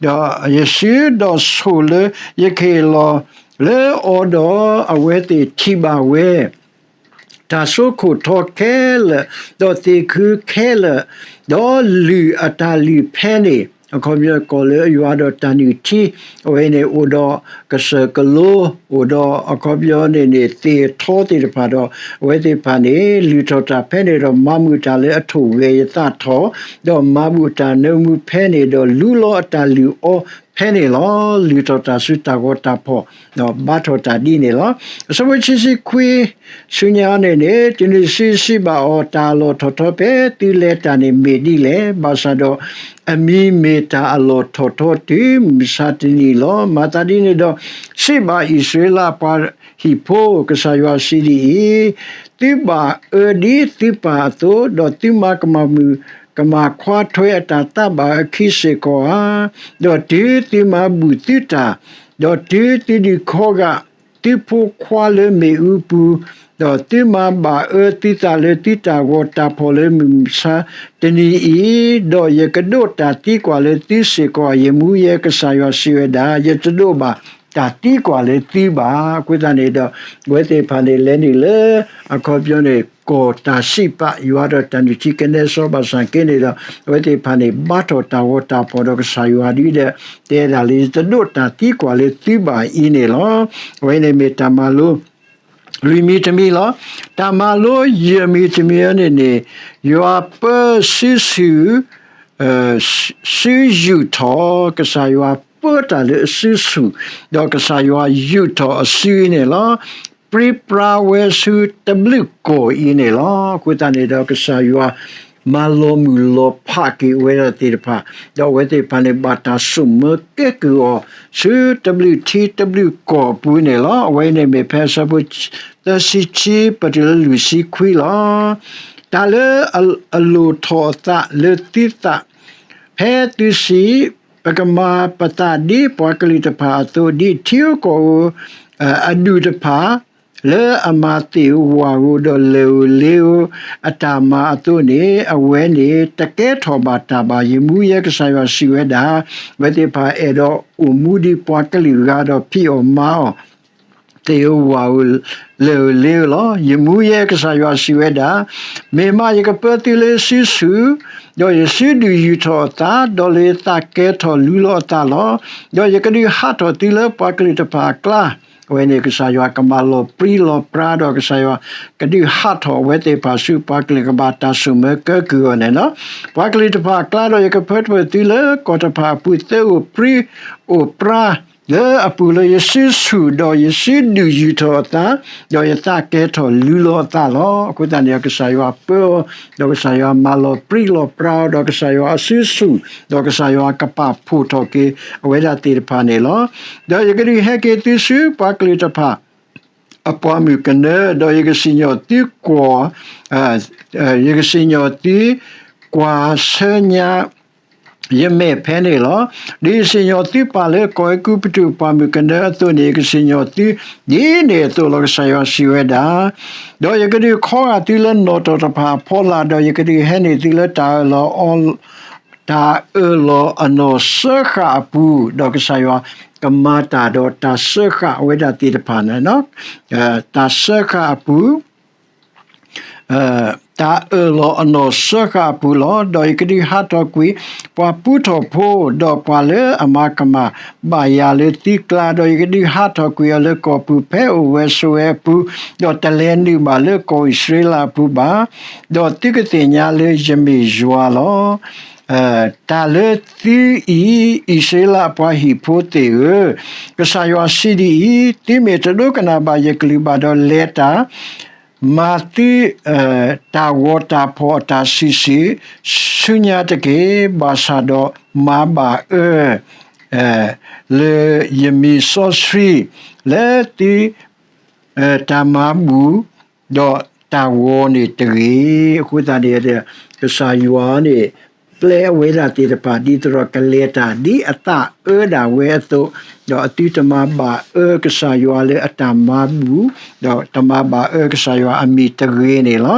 ဒီးယစုဒီးဆိၣ်လၢယကဟ့ၣ်လီၤလၢအီၤဒီး အဝဲသ့ၣ်ထံၣ်ဘၣ်ဝဲ တၢ်စိခိၣ်ထီခဲလၢာ်, ဒီးသ့ၣ်ခုခဲလၢာ်, ဒီးလုၢ်အတၢ်လုၢ်ဖဲန့ၣ်, အခီပညီကီၢ်လၢယွၤဒီးတၢ်နုၢ်ထံ, အဝဲန့ၣ်အိၣ်ဒီးကစၢၢ်ကလိ, အိၣ်ဒီးအခီပညီန့ၣ်န့ၣ် သ့ၣ်အထီသ့ၣ်တဖၣ်ဒီး အဝဲသ့ၣ်တဖၣ်န့ၣ် လုၢ်ထီၣ်တၢ်ဖဲန့ၣ်ဒီး မၤမုာ်တၢ်လၢအထိၣ်ဂဲၤယသးထီၣ်, ဒီးမၤဘူၣ်တၢ်နၢမူဖဲန့ၣ်ဒီး လူလီၤအတၢ်လုၢ်အီဖဲန့ၣ်လီၤ. လုၢ်ထီၣ်တၢ်ဆူတၢ်ဂီၤတၢ်ဖီၣ်, ဒီးဘါထီၣ်တၢ်ဒ်န့ၣ်လီၤ. အဆၢဖိဆံဆံခွံ ဆူညါန့ၣ်န့ၣ် တုၤနုၤတစုစံးဘၣ်အီၤ, တၢ်အလီၢ်ထီၣ်ထီဖဲသုလဲၤတၢ်န့ၣ်မ့ၢ်ဒ်လဲၣ်. ဘၣ်ဆၣ်ဒီး အမံၤမ့ၢ်တၢ်အလီၢ်ထီၣ်ထီတုၤမုၢ်ဆါတနံၤလီၤ. မၤသးဒ်န့ၣ်ဒီး စံးဘၣ်အံၣ်စရ့လးပှၤဟံၣ်ဖိ, ကစၢ်ယွၤစံးဒ်အံၤ, သုဘၣ်အၢဒ်သုပၢ်အသိး, ဒီးသုမၤကမၣ်မုၣ်ကမၣ်ခွါထွဲအတၢ်သးဘၣ်အခံစ့ၢ်ကီးဧါ. ဒီးတုၤသုမၤဘူၣ်သုတၢ်, ဒီးတုၤသုဒုးခီဂာ် သုဖိခွါလၢမ့ၣ်အူပူၤ, ဒီးသုမၤဘၣ်အၢသုသးလၢသုတၢ်ဂီၤတၢ်ဖီၣ်လၢမုၢ်မဆါတနံၤအံၤ, ဒီးယကဒိးတၢ်သံကွၢ်လၢသုစ့ၢ်ကီး, ယမူယဲကစၢ်ယွၤစံးဝဲဒၣ်, ယတဒိးဘၣ်တၢ်သံကွၢ်လၢသုဘၣ်. အဃိသတးန့ၣ်ဒီး အဝဲသ့ၣ်တဖၣ်န့ၣ် လဲၤနုာ်လၢ အခီပညီန့ၣ် ကီၢ်တၢ်စံးပာ်ယွၤဒီးတၢ်နုၢ်ထံကနဲစီဘၣ်ဆၣ်က့န့ၣ်ဒီး အဝဲသ့ၣ်တဖၣ်န့ၣ် ဘါထီၣ်တၢ်ဂီၤတၢ်ဖီၣ်ဒီးကစၢ်ယွၤဒ်ဒီး တဲဒၣ်လၢ ယတဒိးတၢ်သံကွၢ်လၢသုဘၣ်အံၤန့ၣ်လီၤ. အဝဲန့ၣ်မ့ၢ်တၢ်မၤလိ လွံၢ်မံၤတမံၤလီၤ. တၢ်မၤလိယဲၢ်မံၤတမံၤအံၤန့ၣ်န့ၣ်, ယွၤပၢစုဆူၣ် စုယူာ်ထီၣ်, ကစၢ်ယွၤပၢတၢ်လၢအစုဆူၣ်, ဒီးကစၢ်ယွၤယူာ်ထီၣ်အစုအံၤန့ၣ်လီၤ. ပြံပြါဝဲဆူတဘျုးကီၢ်အံၤန့ၣ်လီၤ. အဃိသတးန့ၣ်ဒီးကစၢ်ယွၤ မၤလီၤမုၢ်လီၤဖးက့ၤအဝဲဒၣ်သ့ၣ်တဖၣ်, ဒီးအဝဲသ့ၣ်တဖၣ်န့ၣ် ဘၣ်တၢ်ဆိၣ်မၢကဲကုၢ်အီၤ ဆူတဘျုးထံတဘျုးကီၢ်အပူၤန့ၣ်လီၤ. အဝဲအံၤန့ၣ်မ့ၢ်ဖဲအဆၢဖိသၢဆံခံ ပတုၤလၢလွံၢ်ဆံခွံလီၤ. တၢ်လၢအလိၣ်ထီၣ်အသးလၢသုသး, ဖဲသုစံး, ပကမၤပသးဒ်ပှၤကလုာ်တဖၣ်အသိး, ဒ်ထံဧိၤကီၢ်ဧိၤအဒူၣ်တဖၣ် လၢအမၤသ့ၣ်ဧိၤဝၣ်ဧိၤ ဒီးလဲၤဧိၤလ့ဧိၤအတၢ်မၤအသိးန့ၣ်, အဝဲန့ၣ်တကဲထီၣ်ဘၣ်တၢ်ဘၣ်. ယမူယဲကစၢ်ယွၤစံးဝဲဒၣ်, အဝဲသ့ၣ်တဖၣ်အဲၣ်ဒိးအိၣ်မူဒ်ပှၤကလုာ်အဂၤဒီးဖံးအီၣ်မၤအီၣ် သ့ၣ်ဧိၤဝၣ်ဧိၤ လဲၤဧိၤလ့ဧိၤလီၤ. ယမူယဲကစၢ်ယွၤစံးဝဲဒၣ်, မ့ၢ်မးယကပၢသုလၢယစုဆူၣ်, ဒီးယစုဒုၣ်ယူာ်ထီၣ်အသး, ဒီးလၢယသးကဲထီၣ်လူလီၤအသးလီၤ. ဒီးယကဒုးဟးထီၣ်သုလၢပှၤကလုာ်တဖၣ်အကျါ, အဝဲန့ၣ်ကစၢ်ယွၤကမၤလီၤပြံလီၤပြါဒီး ကစၢ်ယွၤကဒုးဟးထီၣ်အဝဲသ့ၣ်တဖၣ်ဆူပှၤကလုာ်ကဘၣ်တၢ်ဆိၣ်မၢကဲကုၢ်အီၤန့ၣ်လီၤ. ပှၤကလုာ်တဖၣ်အကျါဒီး ယကပၢတဖၣ်သုလၢကီၢ်တဖၣ်အပူၤ သၢအိၣ်ပြံအိၣ်ပြါ လၢအပူၤလၢယစုဆူၣ်, ဒီးယစုဒုၣ်ယူာ်ထီၣ်အသး, ဒီးယသးကဲထီၣ်လူလီၤအသးလီၤ. အဃိသတးန့ၣ် ကစၢ်ယွၤပၢအီၤ, ဒီးကစၢ်ယွၤမၤလီၤပြံလီၤပြါအီၤ, ဒီးကစၢ်ယွၤအစုဆူၣ်, ဒီးကစၢ်ယွၤကပာ်ဖှိၣ်ထီၣ်က့ၤအဝဲဒၣ်သ့ၣ်တဖၣ်န့ၣ်လီၤ. ဒီးယကဒုးဟဲက့ၤသုဆူပှၤကလုာ်တဖၣ် အပှၤမုၣ်ကနၢ, ဒီးယကစံၣ်ညီၣ်သုကွီၢ်, ယကစံၣ်ညီၣ်သုကွၢ်ဆၢညါ ယမဲာ်ဖဲန့ၣ်လီၤ. ဒ်ယစံၣ်ညီၣ်သုပၢ်လၢကီၢ်အဲၤကူပတူးပှၤမုၣ်ကနၢအသိးန့ၣ်, ယကစံၣ်ညီၣ်သုဒ်န့ၣ်အသိးလီၤ, ကစၢ်ယွၤစံးဝဲဒၣ်. ဒီးယကဒုးခီဂာ်သုလၢနီၣ်တီၢ်တဖၣ်အဖီလာ်, ဒီးယကဒုးဟဲန့ၢ်သုလၢတၢ်အၢၣ်လီၤ တၢ်အၢၣ်လီၤအနီၢ်စၢဃာ်အပူၤ, ဒီးကစၢ်ယွၤကမၤတၢ်ဒီးတၢ်စၢဃာ်အဝဲဒၣ်သ့ၣ်တဖၣ်န့ၣ်, တၢ်စၢဃာ်အပူၤ တၢ်အၢၣ်လီၤအနီၢ်စၢဃာ်အပူၤလီၤ. ဒီးယကဒုးဟးထီၣ်ကွံာ်ပှၤပူထီၣ်ဖိ, ဒီးပှၤလၢအမၤကမၣ်ဘၣ်ယၤလၢသုကျါ, ဒီးယကဒုးဟးထီၣ်ကွံာ်အီၤလၢကီၢ်ပူၤဖဲအိၣ်ဝဲဆိးဝဲအပူၤ, ဒီးတလဲၤနုာ်ဘၣ်လၢကီၢ်အံၣ်စရ့လးအပူၤဘၣ်, ဒီးသုကသ့ၣ်ညါလၢယမ့ၢ်ယွၤလီၤ. တၢ်လၢသုအံၤ အံၣ်စရ့လးအပှၤဟံၣ်ဖိသ့ၣ်ဧၢ, ကစၢ်ယွၤစံးဒ်အံၤ, သုမ့ၢ်တဒိကနၣ်ဘၣ်ယကလုၢ်ဘၣ်ဒီးလဲၤတၢ် မၤသု တၢ်ဂီၤတၢ်ဖီၣ်အတၢ်ဆံးဆံးဆူညါတက့ၢ်. ဘၣ်ဆၣ်ဒီးမၤဘၣ်အၢ လၢယမံၤစီဆှံ လၢသု တၢ်မၤဘူၣ် ဒီးတၢ်ဂီၤန့ၣ်တဂ့ၤ. အဃိသတးန့ၣ် ကစၢ်ယွၤန့ၣ် ပျဲအဝဲဒၣ်သ့ၣ်တဖၣ် ဒ်သိးဒီးကလဲၤတၢ်ဒ်အသးအၢဒၣ်ဝဲအသိး, ဒီးသုတမၤဘၣ်အၢကစၢ်ယွၤလၢအတၢ်မၤဘူၣ်, ဒီးတမၤဘၣ်အၢကစၢ်ယွၤအမံၤတဂ့ၤန့ၣ်လီၤ.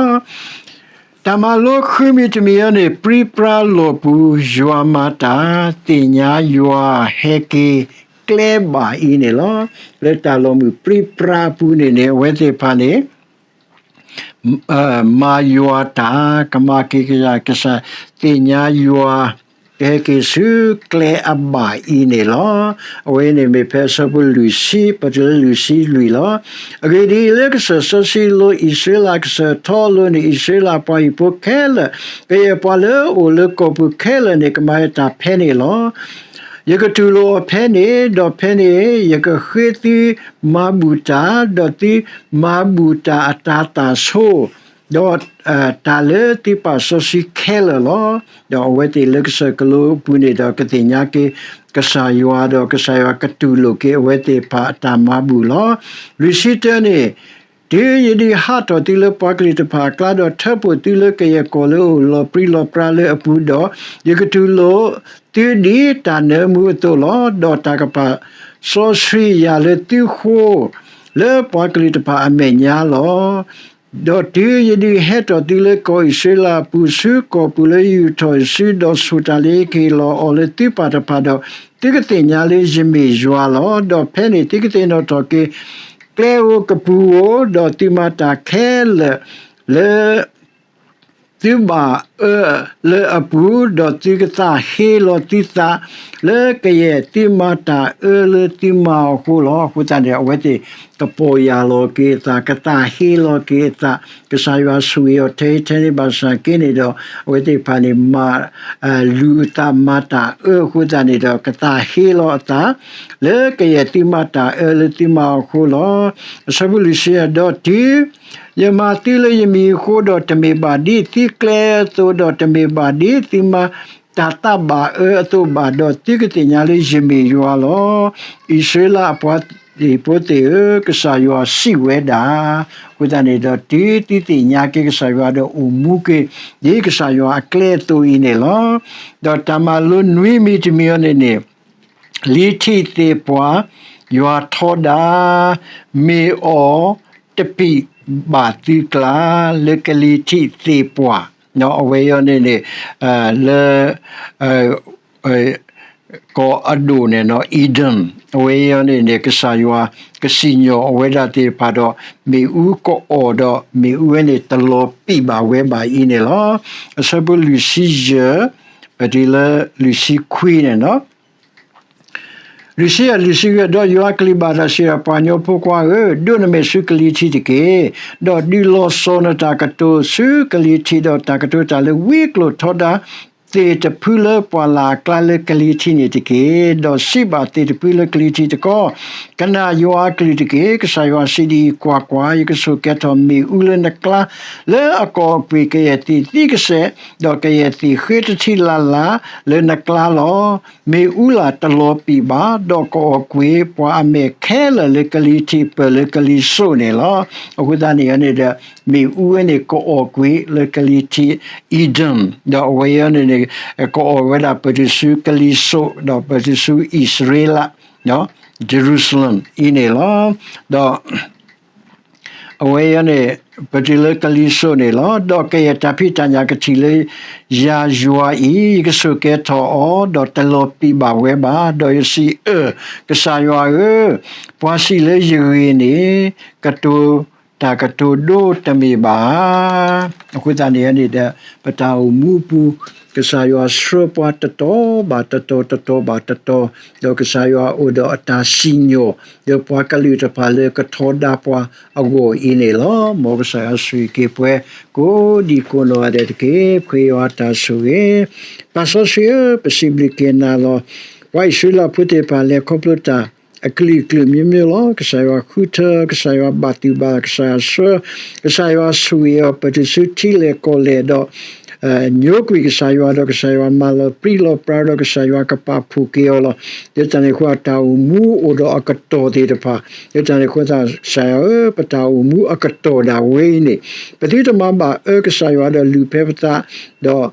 တၢ်မၤလိဃုမံၤတမံၤအံၤန့ၣ် ပြံပြါလီၢ်ပူၤ ယွၤမၤတၢ်, သ့ၣ်ညါယွၤဟဲက့ၤကျဲဘၣ်အံၤန့ၣ်လီၤ. လၢတၢ်လီၤမုၢ်ပြံပြါအပူၤန့ၣ်န့ၣ် အဝဲသ့ၣ်တဖၣ်န့ၣ် မၤယွၤတၢ်, ကမၤက့ၤကစၢ်, ကစၢ်သ့ၣ်ညါယွၤ ကဟဲက့ၤဆူကျဲအဘၣ်အံၤန့ၣ်လီၤ. အဝဲန့ၣ်မ့ၢ်ဖဲအဆၢဖိလွံၢ်ဆံ ပတုၤလၢလွံၢ်ဆံလွံၢ်လီၤ. အဂ့ၢ်ဒ်အံၤ, လၢကစၢၢ်စီဆှံအလိၤ အံၣ်စရ့လးကစၢၢ်ထီအလိၤန့ၣ် အံၣ်စရ့လးပှၤဟံၣ်ဖိခဲလၢာ်, ကယဲၢ်ပှၤလၢအအိၣ်လၢကီၢ်ပူၤခဲလၢာ်န့ၣ် ကမၤတၢ်ဖဲန့ၣ်လီၤ. ယကတူၢ်လိာ်အီၤဖဲန့ၣ်, ဒီးဖဲန့ၣ်ယကဃ့သုမၤဘူၣ်တၢ်, ဒီးသုမၤဘူၣ်တၢ်အတၤသၣ်ဆိ, ဒီးတၢ်လၢသုပာ်စီဆှံခဲလၢာ်လီၤ. ဒီးအဝဲသ့ၣ်လၢကစၢၢ်ကလိအပူၤန့ၣ်ဒီး ကသ့ၣ်ညါက့ၤ ကစၢ်ယွၤ, ဒီးကစၢ်ယွၤကတူၢ်လိာ်က့ၤအဝဲသ့ၣ်တဖၣ်အတၢ်မၤဘူၣ်လီၤ. လွံၢ်ဆံတၢန့ၣ်, တုၤယဒုးဟးထီၣ်သုလၢပှၤကလုာ်တဖၣ်အကျါ, ဒီးထၢဖှိၣ်သုလၢကယဲၢ်ကီၢ်လၢအအိၣ်လီၤပြံလီၤပြါလၢအပူၤဒီး, ယကတူၢ်လိာ်သုဒ်တၢ်နၢမူအသိးလီၤ. ဒီးတၢ်ကပာ်စီဆှံယၤလၢသုဃိ, လၢပှၤကလုာ်တဖၣ်အမဲာ်ညါလီၤ. ဒီးတုၤယဒုးဟဲထီၣ်သုလၢကီၢ်အံၣ်စရ့လးအပူၤ, ဆူကီၢ်ပူၤလၢယူာ်ထီၣ်ယစု, ဒီးဆိၣ်တၢ်လၢယကဟ့ၣ်လီၤအီၤလၢသုပၢ်တဖၣ်ဒီး, သုကသ့ၣ်ညါလၢယမ့ၢ်ယွၤလီၤ. ဒီးဖဲန့ၣ်သုကသ့ၣ်နီၣ်ထီၣ်က့ၤ ကျဲဧိၤကပူၤဧိၤ, ဒီးသုမၤတၢ်ခဲလၢာ်လၢ သုဘၣ် အၢလၢအပူၤ, ဒီးသုကသးဟ့လီၤသုသး လၢကယဲၢ်သုမၤတၢ်အၢလၢသုမၤအီၤအဃိလီၤ. အဃိသတးန့ၣ် အဝဲသ့ၣ်ကပီၢ်ယၢ်လီၤက့ၤအသး, ကသးဟ့လီၤက့ၤအသး, ကစၢ်ယွၤဆိၣ်ဂ့ၤအီၤထဲထဲန့ၣ် ဘၣ်ဆၣ်က့န့ၣ်ဒီး အဝဲသ့ၣ်တဖၣ်န့ၣ် မၤ လူၤအသးမၤတၢ်အၢအဃိသတးန့ၣ်ဒီး ကသးဟ့လီၤအသး လၢကယဲၢ်သုမၤတၢ်အၢလၢသုမၤအီၤအဃိလီၤ. အဆၢဖိလွံၢ်ဆံယဲၢ်, ဒီးတုၤယမၤသုလၢယမံၤအဃိဒီး တမ့ၢ်ဘၣ်ဒ်သုကျဲအသိး, ဒီးတမ့ၢ်ဘၣ်ဒ်သုမၤတၢ်သးဘၣ်အၢအသိးဘၣ်, ဒီးသုကသ့ၣ်ညါလၢယမ့ၢ်ယွၤလီၤ. အံၣ်စရ့လးအပှၤဟံၣ်ဖိသ့ၣ်ဧၢ, ကစၢ်ယွၤစံးဝဲဒၣ်. အဃိသတးန့ၣ်ဒီး တုၤသုသ့ၣ်ညါက့ၤကစၢ်ယွၤဒီးအိၣ်မူက့ၤ ဒ်ကစၢ်ယွၤအကျဲအသိးအံၤန့ၣ်လီၤ. ဒီးတၢ်မၤလိနွံမံၤတမံၤအံၤန့ၣ်န့ၣ် ကလံၤထံးသ့ၣ်ပှၢ်, ယွၤထီဒါ, မ့ၢ်အီၤတပံာ်ဘၣ်သုကျါ လၢကလံၤထံးသ့ၣ်ပှၢ်, အဝဲအံၤန့ၣ်န့ၣ် လၢ ကီၢ်အဒိၣ်န့ၣ် Eden, အဝဲအံၤန့ၣ်န့ၣ် ကစၢ်ယွၤကစံၣ်ညီၣ်အဝဲဒၣ်သ့ၣ်တဖၣ်ဒီး မ့ၣ်အူကအီၣ်ဒီး မ့ၣ်အူဝဲန့ၣ်တလီၤပံာ်ဘၣ်ဝဲဘၣ်အံၤန့ၣ်လီၤ. အဆၢဖိလွံၢ်ဆံယဲၢ် ပတုၤလၢလွံၢ်ဆံခွံန့ၣ် လွံၢ်ဆံယဲၢ် လွံၢ်ဆံခွံ, ဒီးယွၤကလုၢ်ဘၣ်တၢ်စံးဒီး ပှၤကညီဖိခွါဧၢ, ဒိးနမဲာ်ဆူကလံၤထံးတက့ၢ်. ဒီးဒုးလီၤစိၤနတၢ်ကတိၤဆူကလံၤထံး, ဒီးတၢ်ကတိၤတၢ်လၢဝံကျိာ်ထီဒါ သ့ၣ်တဖုလၢပှၢ်လၢ်အကျါလၢကလံၤထံးန့ၣ်တက့ၢ်. ဒီးစံးဘၣ်သ့ၣ်တဖုလၢကလံၤထံးတခီ, ကနၣ်ယွၤအကလုၢ်တက့ၢ်. ကစၢ်ယွၤစံးဒ်အံၤ, ကွၢ်ကွၢ်, ယကဆိၣ်ကဲထီၣ်မ့ၣ်အူလၢနကျါ လၢအကအီၣ်ကွံာ်ကယဲၢ်သ့ၣ်သံကစဲး, ဒီးကယဲၢ်သ့ၣ်ဃ့တထံလၢ်လၢ်လၢနကျါလီၤ. မ့ၣ်အူလၢ်တလီၤပံာ်ဘၣ်, ဒီးကအီၣ်ကွံာ်ပှၤအမဲာ်ခဲလၢာ်လၢကလံၤထံးပၢၢ်လၢကလံၤစိးန့ၣ်လီၤ. အဃိသတးန့ၣ်န့ၣ်ဒီး မ့ၣ်အူဝဲန့ၣ် ကအီၣ်ကွံာ်လၢကလံၤထံး Eden, ဒီးအဝဲအံၤန့ၣ်န့ၣ် ကအီၣ်ဝဲဒၣ်ပတုၤဆူကလံၤစိး ဒီးပတုၤဆူအံၣ်စရ့လး Jerusalem အံၤန့ၣ်လီၤ. ဒီး အဝဲအံၤန့ၣ် ပတုၤလၢကလံၤစိးန့ၣ်လီၤ. ဒီးကယဲၢ်တၢ်ဖံးတၢ်ညၣ်ကထံၣ်လၢယၤယွၤအံၤ, ယကဆိၣ်ကဲထီၣ်အီၤ, ဒီးတလီၤပံာ်ဘၣ်ဝဲဘၣ်. ဒီးယစံး, အၢၣ်, ကစၢ်ယွၤဧၢ, ပှၤစံးလၢယဂ့ၤန့ၣ် ကတိၤတၢ်ကတိၤဒိတမ့ၢ်ဘၣ်. အဃိသတးန့ၣ်န့ၣ်ဒီး ပတၢ်အိၣ်မူအပူၤ ကစၢ်ယွၤဆှၢပှၤတတီၤဘၣ်တတီၤ တတီၤဘၣ်တတီၤ, ဒီးကစၢ်ယွၤအိၣ်ဒီးအတၢ်စံၣ်ညီၣ် ဒီးပှၤကလုာ်တဖၣ်လၢကထီဒါပှၤအဂီၢ်အံၤန့ၣ်လီၤ. မ်ကစၢ်ယွၤဆိၣ်ဂ့ၤက့ၤပှၤ ကိးဒံကိးနီၢ်ဂၤဒဲးတက့ၢ်. ပဃ့ယွၤတၢ်ဆိၣ်ဂ့ၤ. ပၢ်စီဆှံဧၢ, ပစံးဘျုးက့ၤနၤလီၤ. ပှၤအံၣ်စရ့လးဖိသ့ၣ်တဖၣ်လဲၤခီဖျိတၢ် အကလုာ်ကလုာ်မျိုးမျိုးလီၤ. ကစၢ်ယွၤဃုထၢ, ကစၢ်ယွၤဘၣ်သူၣ်ဘၣ်သး, ကစၢ်ယွၤဆှၢ, ကစၢ်ယွၤဆိၣ်ဂ့ၤအီၤ ပတုၤဆူထံလဲၢ်ကီၢ်လဲၢ်ဒီး ညိကွံာ်ကစၢ်ယွၤဒီး ကစၢ်ယွၤမၤလီၤပြံလီၤပြါဒီး ကစၢ်ယွၤကပာ်ဖှိၣ်က့ၤအီၤလီၤ. လၢတၢ်န့ၣ်အဃိ တၢ်အိၣ်မူအိၣ်ဒီးအကတီၢ်သ့ၣ်တဖၣ်, လၢတၢ်န့ၣ်အဃိသတး ကစၢ်ယွၤဧၢ, ပတၢ်အိၣ်မူအကတီၢ်ဒၣ်ဝဲအံၤန့ၣ် ပသုတမၤဘၣ်အၢကစၢ်ယွၤဒီး လုၢ်ဖဲပသး ဒီး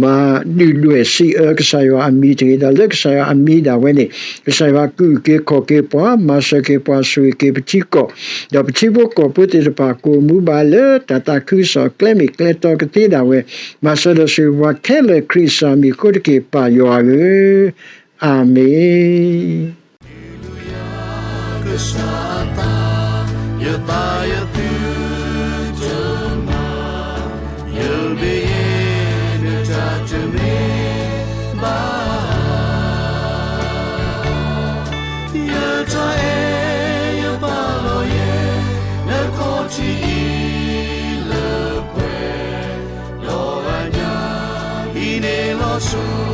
မၤဒုၣ်ဒွဲၣ်စံးအၢကစၢ်ယွၤအမံၤတဂ့ၤ, ဒီးလၢကစၢ်ယွၤအမံၤဒၣ်ဝဲန့ၣ် ကစၢ်ယွၤကအုၣ်က့ၤခီၣ်က့ၤပှၤ, မၤစၢၤက့ၤပှၤ, ဆိၣ်ဂ့ၤက့ၤပထံကီၢ်, ဒီးပထံဖိကီၢ်ဖိသ့ၣ်တဖၣ် ကအိၣ်မူဘၣ်လၢတၢ်သးခုကစီၣ် ကျဲမ့ၢ်ကျဲတီကသ့ဒၣ်ဝဲ, မၤစၢၤဒီးဆိၣ်ဂ့ၤပှၤခဲလၢာ် ခရံာ်ကစၢ်မံၤအဃိတက့ၢ်, ပၢ်ယွၤဧၢ, အၤမ့ၣ်. ကစၢ်အသး, ယသးယသုတမၤ, ယမ့ၢ်ယဲနတၢ်တမ့ၢ်ဘၣ်. ယတၢ်အဲၣ်ယပာ်လီၤယဲ နခီၣ်ထံးအံၤလၢပှဲၤ ဒီးအညၣ်အံၤန့ၣ်လီၤဆိ